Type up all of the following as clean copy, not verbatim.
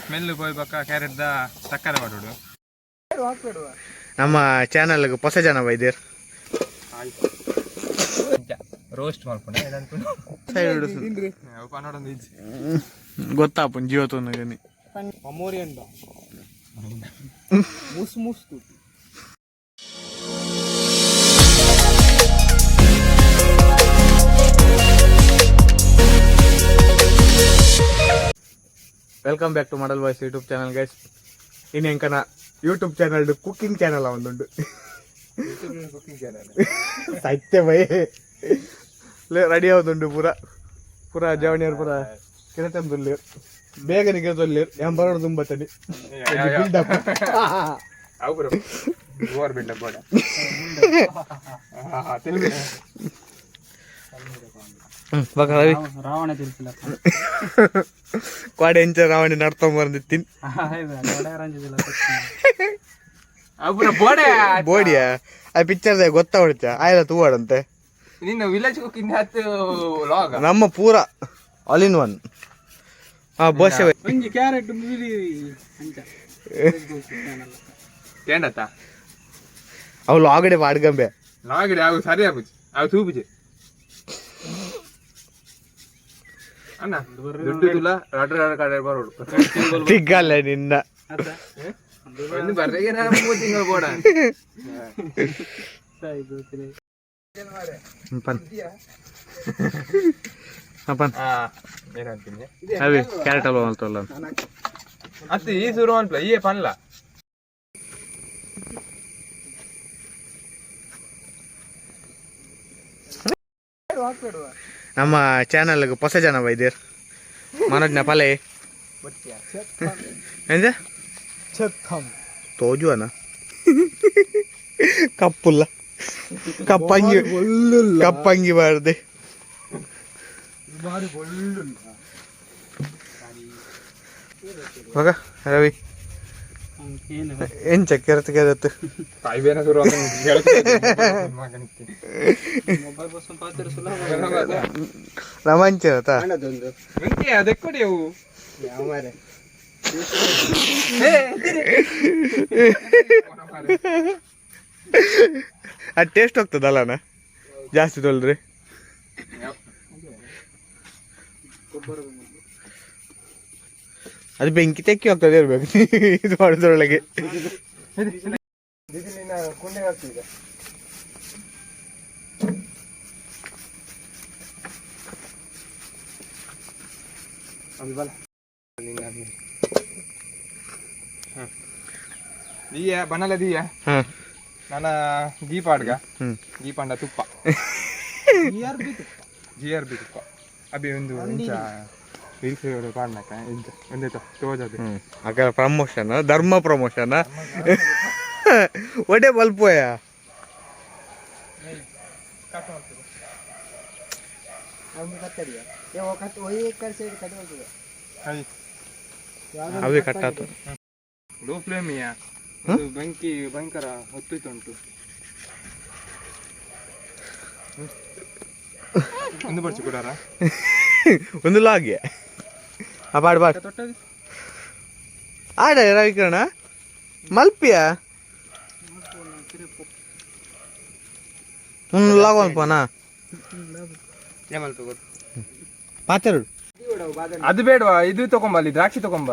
Smell ಪೋಯಿ ಬಕ್ಕ carrot the ಸಕ್ಕರೆ ಪಾಡೋಡು. ನಮ್ಮ ಚಾನಲ್ ಹೊಸ ಜನ ಬೈದೇರ್. ರೋಸ್ಟ್ ಮಲ್ಪುಂಡ ಅವು ಪನ್ನೊಡೊಂದು ಇಜ್ಜಿ. ಗೊತ್ತಾಪುನ್ ಜೀವ ತೋನಗನಿ. ಮುಸ್ ಮುಸ್ತು. Welcome back to Model Boys YouTube channel, guys. ಇನ್ನು ಎಂಕನ ಯೂಟ್ಯೂಬ್ ಚಾನಲ್ ಕುಕ್ಕಿಂಗ್ ಚಾನಲ್ ಒಂದುಂಡು. ಸತ್ಯ ಬೈ, ರೆಡಿ ಆವದುಂಡು ಪೂರ ಪೂರ ಜವಣಿಯರ್ ಪೂರ ಕಿರತಂದುಲ್ಲೇರ್, ಬೇಗನೆ ಕಿರತೊಲ್ಲೇರ್. ಯಾನ್ ಬರೋಡು ತುಂಬತ್ತನಿ ಬಿಲ್ಡಪ್. ಅವು ಪೂರ ಓವರ್ ಬಿಲ್ಡಪ್ ಬೋಡ ತೆಲುಗು. ರವಿ. ರಾವಣ ತಿಳ್ಪಿಲ್ಲ. ಕ್ವಾಡೆ ಎಂಚ ರಾವಣಿ ನಡ್ತೊಂಬರಂದು ತಿನ್. ಅವು ಪೂರ ಬೋಡೆ. ಬೋಡಿಯಾ, ಆ ಪಿಕ್ಚರ್ ಗೊತ್ತಾ ಹೊಡಿತ ಆಯ್ಲ ತೂವಾಡಂತೆ. ನಿನ್ನ ವಿಲೇಜ್ ಕುಕ್ಕಿಂಗ್ ಹತ್ತು ಲಾಗ್. ನಮ್ಮ ಪೂರ ಆಲ್ ಇನ್ ಒನ್. ಹಾ ಬೋಸೆ. ಒಂಜಿ ಕ್ಯಾರೆಟ್ ಬಿಳಿ ಅಂಚ. ಕೇಂಡತ್ತ. ಅವು ಲಾಗಡೆ ಪಾಡ್ಗಂಬೆ. ಲಾಗಡೆ ಅವು ಸರಿ ಆಪುಜಿ, ಅವು ತೂಪುಜಿ ಅಣ್ಣ. ದುಡ್ಡು ತುಲ ರಡ್ರ ರಡ್ರ ಕಡೆ ಬರೋಡು. ತಿಗ್ಗಲ್ಲ ನಿನ್ನ. ಒಂದು ಬರ್ರೆಗೆ ನಾನು 3 ತಿಂಗಳು ಬೋಡ. ಪನ್ ಪನ್. ಹಾ, ಏನಂತೀನಿ? ಅವಿ ಕ್ಯಾರೆಟ್ ಹಲ್ವಾ ಅಂತಲ್ಲ. ಅತ್ತೆ, ಈ ಸುರು ಅನ್ಪ್ಲ ಈ ಪನ್ಲ. ನಮ್ಮ ಚಾನಲ್ ಹೊಸ ಜನ ಬೈದೇರ್, ಮನೋಜ್ನ ಪಲೆ ಎಂಜ ತೋಜು ಅನ ಕಪ್ಪುಲ್ಲ, ಕಪ್ಪಂಗಿ ಕಪ್ಪಂಗಿ ಬಾರ್ದೆ. ಮಗ ರವಿ ಎಂಚ ಕೆರತ್ ಕೆರತ್. ತಾಯಿ ಬೇನ ಸುರು. ಮೊಬೈಲ್ ಬಸ್ ಪಾತ್ರ. ರಮಾಂಚ. ಅದಕ್ಕೊಡಿ ಅವು. ಅದು ಟೇಸ್ಟ್ ಹೋಗ್ತದಲ್ಲಣ್ಣ ಜಾಸ್ತಿ ತೊಳ್ರಿ. ಅದು ಬೆಂಕಿ ತೆಕ್ಕಿ ಹೋಗ್ತದೆ ಇರ್ಬೇಕು ಇದು ಮಾಡೋದ್ರೊಳಗೆ. ಕುಂಡೆ ಹಾಕ್ತಿದೆ. ದೀಯ ಬನಲ ದೀಯ. ಹಾಂ. ನನ್ನ ಗೀಪಾಡ್ಗ. ಗೀಪಾಂಡ ತುಪ್ಪ, ಜಿ ಆರ್ ಬಿ ತುಪ್ಪ. ಅಭಿ ಒಂದು ಇಂಚ ರೀಲ್ಸ್ ಪಾಡ್ನಕ ಇಂಚ ಒಂದೇ ತೋಜದು. ಹ್ಮ್ ಅಕ್ಕ ಪ್ರಮೋಷನ್, ಧರ್ಮ ಪ್ರಮೋಷನ್ ಒಡೆ ಬಲ್ಪೋಯ. ಹೈ. ಅವೇ ಕಟ್ಟಾತು. ಲೋ ಫ್ಲೇಮ್ ಯಾ, ಅದು ಬೆಂಕಿ ಭಯಂಕರ ಹೊತ್ತಿತ್ತು. ಒಂದು ಬರ್ಚಿ ಕೊಡಾರ. ಒಂದು ಲಾಗಿ ಆ ಪಾಡು ಪಾಡು. ಆಡ ರವಿಕಿರಣ ಮಲ್ಪಿಯ ಒಂದು ಲಾಗ್ ಮಲ್ಪನ. ಪಾತೆರಡು. ಅದು ಬೇಡವಾ, ಇದು ತಗೊಂಬ, ಅಲ್ಲಿ ದ್ರಾಕ್ಷಿ ತಗೊಂಬ.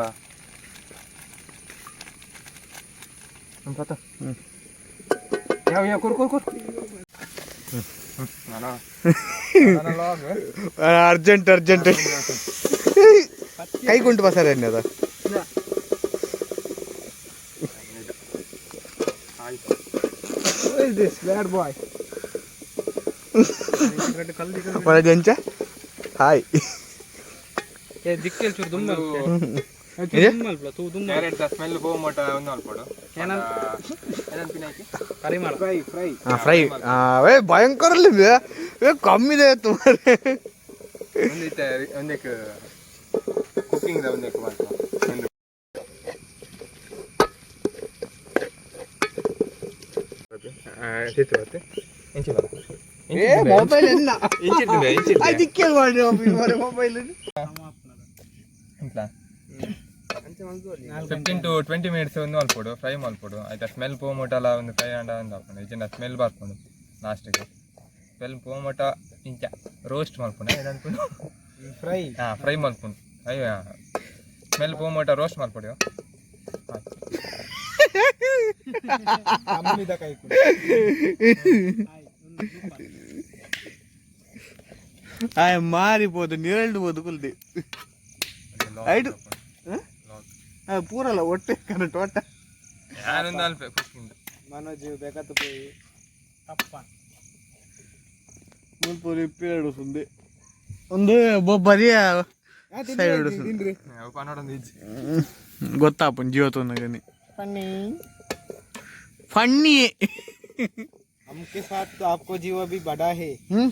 ಯಾವ ಯಾವ ಕುರ್ ಕುರ್ ಕುರ್. ಅರ್ಜೆಂಟ್ ಅರ್ಜೆಂಟ್ ಕೈ ಕುಂಟು ಬಸರ ಎಣ್ಣೆದ. ಬ್ಯಾಡ್ ಬಾಯ್. ಎಂಚ ಹಾಯ್. ದಿಕ್ಕೆಲ್ ಚೂರು ದುಮ್ಮ. ಕ್ಯಾರೆಟ್ ಸ್ಮೆಲ್ ಹೋಮೋಟ ಒಂದು ಅಲ್ಪಡು ಏನಂತೀನಿ. ಪರಿಮಳ. ಫ್ರೈ ಫ್ರೈ ಏ ಭಯಂಕರ ಏ ಕಮ್ಮಿದೆ ತುಮಾರೆ. ಒಂದಿತ್ತೆ ಒಂದಕ್ಕೆ ಕುಕ್ಕಿಂಗ್ ಒಂದಕ್ಕೆ ಮಾತ್ರ ಒಂದು ಚಿತ್ರ ಇಂಚಿ. ಏ ಮೊಬೈಲ್ ಎಲ್ಲ. ಇಂಚಿಟ್ಟಿದೆ ಇಂಚಿಟ್ಟಿದೆ. ದಿಕ್ಕೆಲ್ ಮಾಡಿ ಮೊಬೈಲ್. ಇಂಟ್ಲಾ. 15 to 20 minutes ಒಂದು ಮಲ್ಪೊಡು, ಫ್ರೈ ಮಲ್ಪೊಡು. ಆಯ್ತಾ? ಸ್ಮೆಲ್ ಪೋಮೋಟಲ ಒಂದು ಫ್ರೈ ಅಂಡ ಒಂದು ಹಾಕೊಂಡು ಇಜ್ಜಿಂಡ ಸ್ಮೆಲ್ ಬರ್ಪುಂಡು. ಲಾಸ್ಟಿಗೆ ಸ್ಮೆಲ್ ಪೋಮೋಟ ಇಂಚ ರೋಸ್ಟ್ ಮಲ್ಪುಂಡು, ಏನನ್ಪುಂಡು? ಫ್ರೈ. ಹಾಂ, ಫ್ರೈ ಮಲ್ಪುಂಡು. ಫ್ರೈ ಸ್ಮೆಲ್ ಪೋಮೋಟ ರೋಸ್ಟ್ ಮಲ್ಪೊಡು. ಆಯ್ತು. ಕಮ್ಮಿದ ಕೈ. ಆಯ್ ಮಾರಿಬೋದು ನೀರೆಲ್ಡು ಬೋದು ಕುಲ್ದಿ. ಐಡು ಪೂರಲ್ಲ ಒಟ್ಟೆ ಕರೆಕ್ಟ್ ಒಟ್ಟ. ಯಾರೊಂದು ಅಲ್ಪ ಕುಕ್ಕಿಂಗ್. ಮನೋಜ್ ಬೇಕಾತು ಪೋಯಿ ತಪ್ಪ. ಮುಲ್ಪೂರಿ ಪಿರಿಯಡ್ ಸುಂದಿ ಒಂದು ಬೊಬ್ಬರಿಯ ಸೈಡ್. ಪನ್ನೊಂದು ಇಜ್ಜಿ. ಗೊತ್ತಾಪುನ್ ಜೀವ ತೋನಗನಿ. ಫನ್ನಿ. ಫನ್ನಿ. हमके साथ तो आपको जीवा भी बड़ा है. ಹ್ಮ್.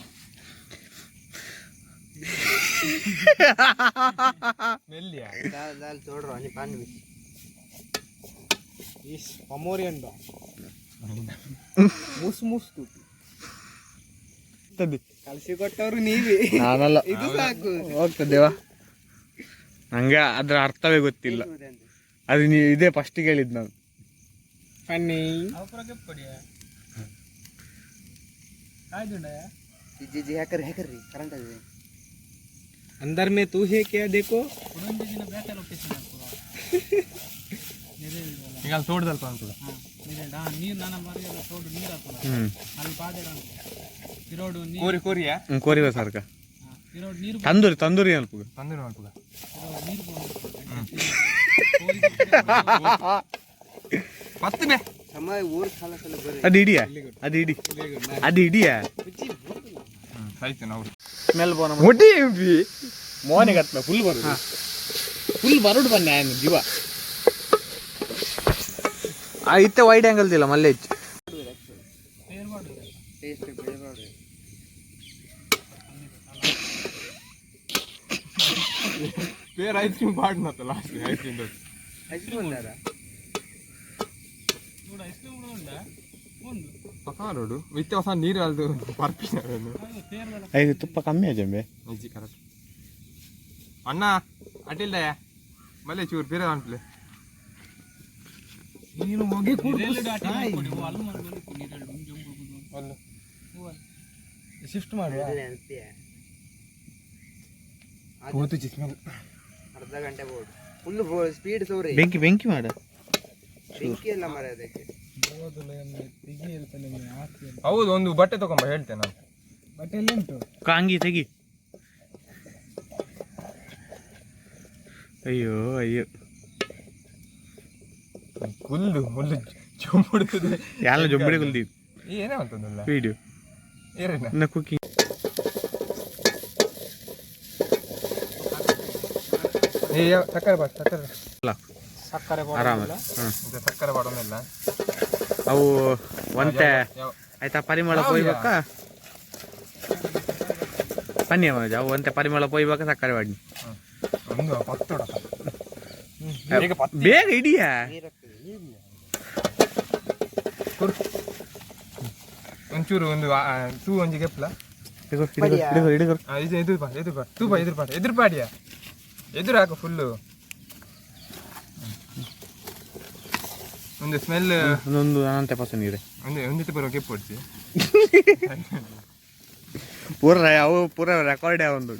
ಸ್ಮೆಲ್ ಯಾ. दाल दाल छोड़ रहा नहीं पानी भी इस पमोरियन डॉग ಮುಸ್ ಮುಸ್ ತುಟಿ. ಕಲಸಿ ಕೊಟ್ಟವರು ನೀವೇ. ನಾನಲ್ಲ. ಇದು ಸಾಕು. ಹೋಗ್ತದೇವಾ, ನಂಗೆ ಅದ್ರ ಅರ್ಥವೇ ಗೊತ್ತಿಲ್ಲ. ಅದು ನೀವು ಇದೇ ಫಸ್ಟ್ ಕೇಳಿದ್ ನಾನು. ಫನ್ನಿ. अंदर में तू है क्या देखो. ಈಗ ಅಲ್ಲಿ ತೋಟದಲ್ಪ ಅಂತ. ಹ್ಮ್. ಕೋರಿ ಕೋರಿಯಾ? ಹ್ಮ್, ಕೋರಿವ ಸಾರ್ಕ ತಂದೂರಿ ತಂದೂರಿ ಅನ್ಪುಗ. ತಂದೂರಿ ಮಲ್ಪುಗ. ಪತ್ತು ಬೇ. ಅದು ಹಿಡಿಯಾ, ಅದು ಹಿಡಿ, ಅದು ಹಿಡಿಯಾ. ಆಯ್ತು ನಾವು. ಸ್ಮೆಲ್ ಬೋನ. ಮುಟಿ ಬಿ. ಮೋನೆ ಗಟ್ಲ ಫುಲ್ ಬರುದು, ಫುಲ್ ಬರುಡು ಬನ್ನಿ ಆಯ್ನ ಜೀವ. ಇತ್ತೆ ವೈಡ್ ಆಂಗಲ್ ದಿಲ್ಲ ಮಲ್ಲೆ ಹೆಚ್ಚು. ಬೇರೆ ಐಸ್ ಕ್ರೀಮ್ ಪಾಡ್ನತ್ತ ಲಾಸ್ಟ್ ಐಸ್ ಕ್ರೀಮ್ ಹೊಸ ರೋಡು ವಿತ್ ಹೊಸ ನೀರು ಅಲ್ದು ಪರ್ಪಿನ. ಐದು ತುಪ್ಪ ಕಮ್ಮಿ ಅಜಂಬೆ. ನಿಜ ಕರೆಕ್ಟ್ ಅಣ್ಣ. ಅಟಿಲ್ದಯ ಮಲ್ಲೆ ಚೂರು ಬೇರೆ ಅನ್ಪ್ಲೆ. ನೀನು ಹೋಗಿ. ಶಿಫ್ಟ್ ಮಾಡುವ. ಹೋತು ಸ್ಮೆಲ್. ಅರ್ಧ ಗಂಟೆ ಬೋರ್ಡ್ ಫುಲ್ ಸ್ಪೀಡ್ ಸೋರಿ. ಬೆಂಕಿ ಬೆಂಕಿ ಮಾಡ. ಬೆಂಕಿ ಎಲ್ಲ ಮರ ಅದಕ್ಕೆ. ಹೌದು, ಒಂದು ಬಟ್ಟೆ ತಗೊಂಬ ಹೇಳ್ತೇನೆ ನಾನು. ಬಟ್ಟೆ ಎಲ್ಲ ಉಂಟು. ಕಾಂಗಿ ತೆಗಿ. ಅಯ್ಯೋ ಅಯ್ಯೋ. ಕುಲ್ಲು ಮುಳ್ಳು ಜೊಂಬುಡ್ತದೆ. ಯಾಲ ಜೊಂಬಡಿ ಕುಲ್ದಿ. ಏನೇ ಅಂತಂದಲ್ಲ. ವಿಡಿಯೋ. ಏರೇನ? ಇನ್ನ ಕುಕ್ಕಿಂಗ್. ಏ ಸಕ್ಕರೆ ಬಾಟ್ ಸಕ್ಕರೆ. ಅಲ್ಲ. ಸಕ್ಕರೆ. ಆರಾಮ ಹ್ಮ್. ಇದು ಸಕ್ಕರೆ ಬಾಡೋದಿಲ್ಲ. ಅವು ಒಂತೆ ಯಾವ ಆಯ್ತಾ, ಪರಿಮಳ ಪೋಯ್ಬೇಕ ಪನ್ಯ ಮನೋಜ್, ಅವು ಒಂತೆ ಪರಿಮಳ ಪೋಯ್ಬೇಕ ಸಕ್ಕರೆ ವಾಡಿ. ಒಂದು ಪತ್ತೋಡ ಈಗ ಪತ್ತಿ. ಬೇಗ ಹಿಡಿಯ. ಒಂಚೂರು ಒಂದು ತೂ ಒಂಜಿ ಗೆಪ್ಲ. ಹಿಡಿದು ಹಿಡಿದು. ಇದು ಎದುರು ಬಾ, ಎದುರು ಬಾ, ತೂ ಬಾ, ಎದುರು ಬಾ, ಎದುರು ಪಾಡಿಯ, ಎದುರು ಹಾಕು ಫುಲ್ಲು. ಒಂದು ಸ್ಮೆಲ್. ಒಂದೊಂದು ಅನಂತೆ ಪಸ ನೀರೆ. ಒಂದು ಒಂದಿತ್ತು ಬರೋ ಕೆಪ್ಪು ಹೊಡ್ಸಿ. ಪೂರ ಅವು ಪೂರ ರೆಕಾರ್ಡ್ ಒಂದು.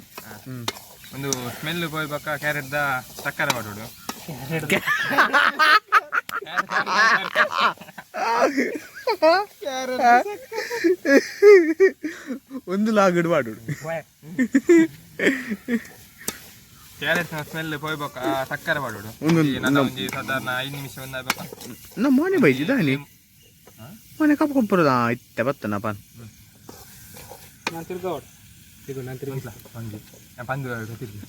ಹ್ಮ್. ಒಂದು ಸ್ಮೆಲ್ ಪೋಯ್ಬಕ್ಕ ಕ್ಯಾರೆಟ್ the ಸಕ್ಕರೆ ಮಾಡೋಡು. ಒಂದು ಲಾಗ್ ಮಾಡು. ಕ್ಯಾರೆಟ್ ಸ್ಮೆಲ್ ಪೋಯ್ಬಕ್ಕ ಸಕ್ಕರೆ ಮಾಡೋಡು. ಒಂದೊಂದು- ಈ ನನ್ನ ಒಂಜಿ ಸಾಧಾರಣ 5 ನಿಮಿಷ ಒಂದು ಆಗ್ಬೇಕ. ನಮ್ಮ ಮೋನೆ ಬೈಜಿದಾನಿ ಮೋನೆ ಕಪ್ ಕಂಪುರದ ಇತ್ತೆ ಬತ್ತನ ಪಾನ್. ನಾನು ತಿರ್ಗೋಡ್ ತಿರ್ಗು, ನಾನು ತಿರ್ಗಿ. ಒಂಜಿ ಪಂದು ಗೊತ್ತಿಲ್ಲ.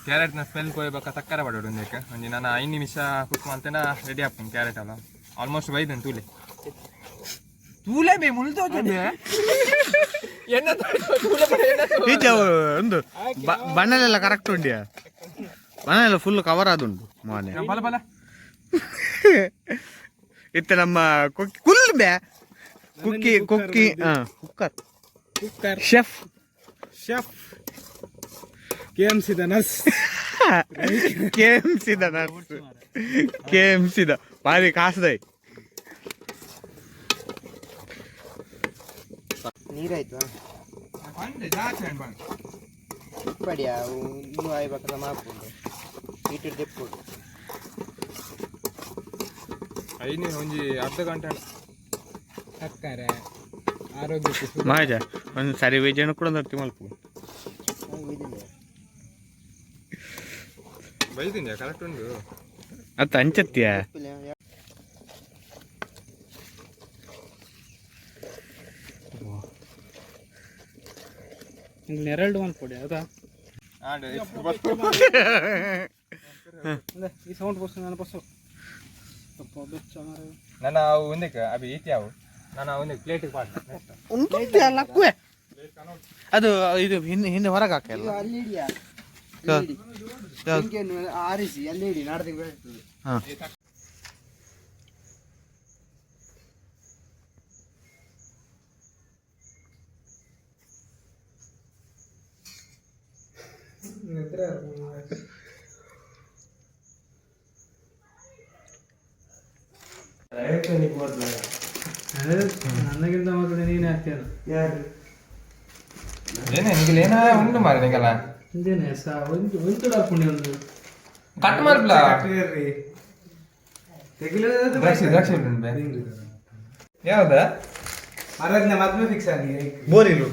ಕ್ಯಾರೆಟ್ನ ಸ್ಮೆಲ್ ಕೊಯ್ಬೇಕ ಸಕ್ಕರೆ ಮಾಡೋಡು ಒಂದಕ್ಕೆ ಒಂಜಿ ನಾನು 5 ನಿಮಿಷ ಕುಕ್ ಮಾಡ್ತೇನೆ. ರೆಡಿ ಆಗ್ತೀನಿ. ಕ್ಯಾರೆಟ್ ಅಲ್ಲ, ಆಲ್ಮೋಸ್ಟ್ ಬೈದನ್. ತೂಲೆ ತೂಲೆ ಬೇ ಮುಳ್ದೋದೆ ಎನ್ನ ತೂಲೆ ಬೇ ಎನ್ನ. ಈಚೆ ಒಂದು ಬಣ್ಣಲೆಲ್ಲ ಕರೆಕ್ಟ್ ಉಂಡಿಯಾ? ಬಣ್ಣಲೆಲ್ಲ ಫುಲ್ ಕವರ್ ಆದುಂಟು ಮೋನೆ. ಬಲ ಬಲ. ಇತ್ತೆ ನಮ್ಮ ಕೊಕ್ಕಿ ಕುಲ್ ಬೇ ಕುಕ್ಕಿ ಕುಕ್ಕಿ cooker. Cooker. Chef. Chef K M C the nurse. K M ಸಿದ nurse, K M ಸಿದ ಬಾರಿ ಕಾಸ್ದೈ. ನೀರಾಯ್ತು. ಪಂಡೆ ಜಾಸ್ತಿ ಉಂಟು ಪಂಡೆ. ಉಪ್ಪಡಿಯ ಇನ್ನೂ ಆಯ್ಬೇಕಲ್ಲ ಮಾಪುಂಡು ಹೀಟರ್ ದೆಪ್ಪುಡು. ಐದು ಒಂಜಿ ಅರ್ಧ ಗಂಟೆ ಉಂಟು. ಸಕ್ಕರೆ ಆರೋಗ್ಯಕ್ಕೆ. ಮಾಜ ಒಂದು ಸರಿ ವೇಜನ ಕೂಡ ನರ್ತಿ ಮಲ್ಪ. ಬೈದಿಂಜ ಕರೆಕ್ಟ್ ಉಂಟು. ಅತ್ತ ಅಂಚತ್ಯ. ನೆರಳು ಒಂದು ಪೊಡಿ ಹೌದಾ? ಈ ಸೌಂಡ್ ಬಸ್ ನನ್ನ ಬಸ್ಸು. ನನ್ನ ಅವು ಒಂದಕ್ಕೆ ಅಭಿ ಈತಿ ಅವು ನಾನು ಒಂದಕ್ಕೆ ಪ್ಲೇಟಿಗೆ ಪಾಡ. ಲಕ್ಕುವೆ ಅದು ಇದು ಹಿಂದೆ ಹಿಂದೆ ಹೊರಗೆ ಹಾಕಲ್ಲ. ಅಲ್ಲಿ ಇಡಿಯಾ? ಯಾವ್ದು? ಬೆಂಕಿಯನ್ನು ಆರಿಸಿ ಅಲ್ಲಿ ಇಡಿ, ನಾಡ್ದಿಗೆ ಬರ್ತದೆ. ಹಾಂ. ನನಗಿಂತ ಮೊದಲು ನೀನೇ ಆಗ್ತೇನೆ. ಏನೇ ನಿಗಲ ಏನ ಉಂಟು ಮಾರೆ ನಿಗಲ. ಇಂದೇನೆ ಸಾ ಒಂದು ಒಂದು ಪುಣ್ಯ ಒಂದು. ಕಟ್ ಮಾಡ್ಲಾ ದ್ರಾಕ್ಷಿ ದ್ರಾಕ್ಷಿ ಉಂಟು ಬೇ. ಯಾವ್ದಾ? ಮದ್ವೆ ಫಿಕ್ಸ್ ಆಗಿ. ಬೋರಿಲು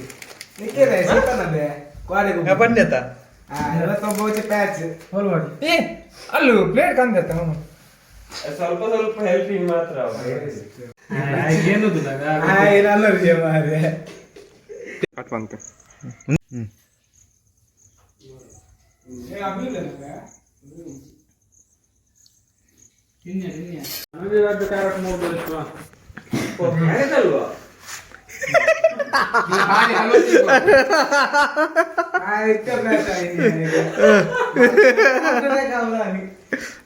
ಪಂಡ್ಯತ. ಪ್ಯಾಚ್ ಏ ಅಲ್ಲೂ ಪ್ಲೇಟ್ ಕಂದ. ಸ್ವಲ್ಪ ಸ್ವಲ್ಪ ಹೆಲ್ಪಿಂಗ್ ಮಾತ್ರ. ಕಟ್ ಬಂತು. ಹ್ಮ್.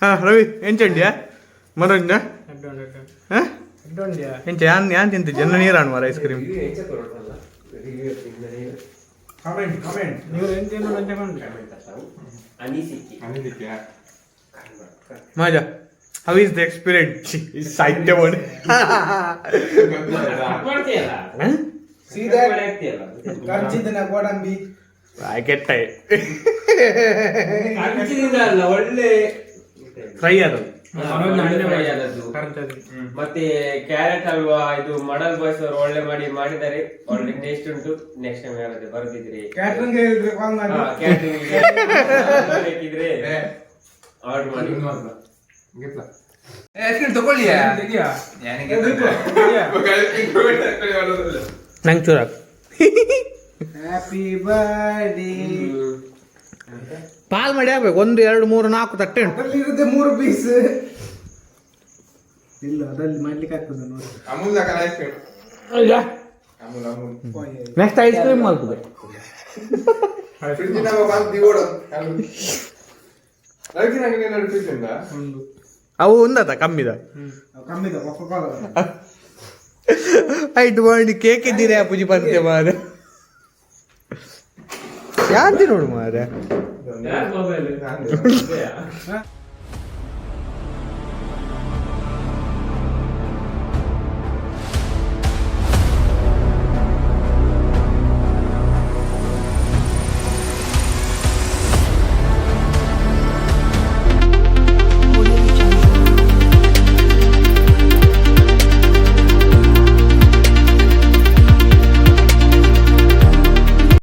ಹಾ ರವಿ, ಎಂಚಂಡಿಯ ಮರಂಜ ಹಾ ಎಂಚ ಯಾನ್ ಯಾನ್ ತಿಂತ ಜನ ನೀರಾಣ್ ಮಾರ ice cream. Maja, how is the experience? ಸಾಹಿತ್ಯ ಬೋರ್ಡ್. ಸೀದಾ ಕಂಚಿದಿನ ಗೋಡಂಬಿ. ಕೆಟ್ಟ. ಅಲ್ಲ, ಒಳ್ಳೆ ಫ್ರೈ ಅದು. ಒಳ್ಳೆ fry ಆದದ್ದು. ಮತ್ತೆ ಕ್ಯಾರೆಟ್ ಹಲ್ವಾ ಇದು ಮಡಲ್ ಬಾಯ್ಸ್ ಅವರು ಒಳ್ಳೆ ಮಾಡಿ ಮಾಡಿದ್ದಾರೆ, ಒಳ್ಳೆ ಟೇಸ್ಟ್ ಉಂಟು. ನೆಕ್ಸ್ಟ್ ಟೈಮ್ ಯಾರಾದ್ರೂ ಬರದಿದ್ರೆ ಕ್ಯಾಟ್ರಿಂಗ್ ಹೇಳಿದ್ರೆ ಕಾಲ್ ಮಾಡಿ. ಕ್ಯಾಟ್ರಿಂಗ್ ಬೇಕಿದ್ರೆ ಆರ್ಡರ್ ಮಾಡಿ. ಐಸ್ ಕ್ರೀಮ್ ತಗೊಳ್ಳಿ. ನಂಗೆ ಚೂರ. Happy birthday. ಪಾಲ್ ಮಾಡಿ ಆಗ್ಬೇಕು, ಒಂದು ಎರಡು ಮೂರು ನಾಲ್ಕು ತಟ್ಟೆ ಉಂಟು. ಅದರಲ್ಲಿ ಇರುತ್ತೆ ಮೂರು ಪೀಸ್. ಇಲ್ಲ, ಅದಲ್ಲಿ ಮಾಡ್ಲಿಕ್ಕೆ ಆಗ್ತದೆ ನೋಡಿ. Amul ice cream. Amul Amul. Next ice cream ಮಾಡ್ತದೆ. ಫ್ರಿಜ್ ನಮ್ಮ ಬಂದು ದಿವೋಡು. ರವಿಕಿನ ಫ್ರಿಜ್ ಉಂಟಾ? ಅವು ಒಂದದ ಕಮ್ಮಿದ. ಕಮ್ಮಿದ ಕೊಕ್ಕ. ಆಯ್ತು ಮಾಡಿ ಕೇಕ್ ಇದ್ದೀರಾ ಪೂಜೆ ಬಂತೆ ಮಾರೆ ಯಾಂತಿ ನೋಡು ಮಾರೆ. ಯಾರ್ ಮೊಬೈಲ್?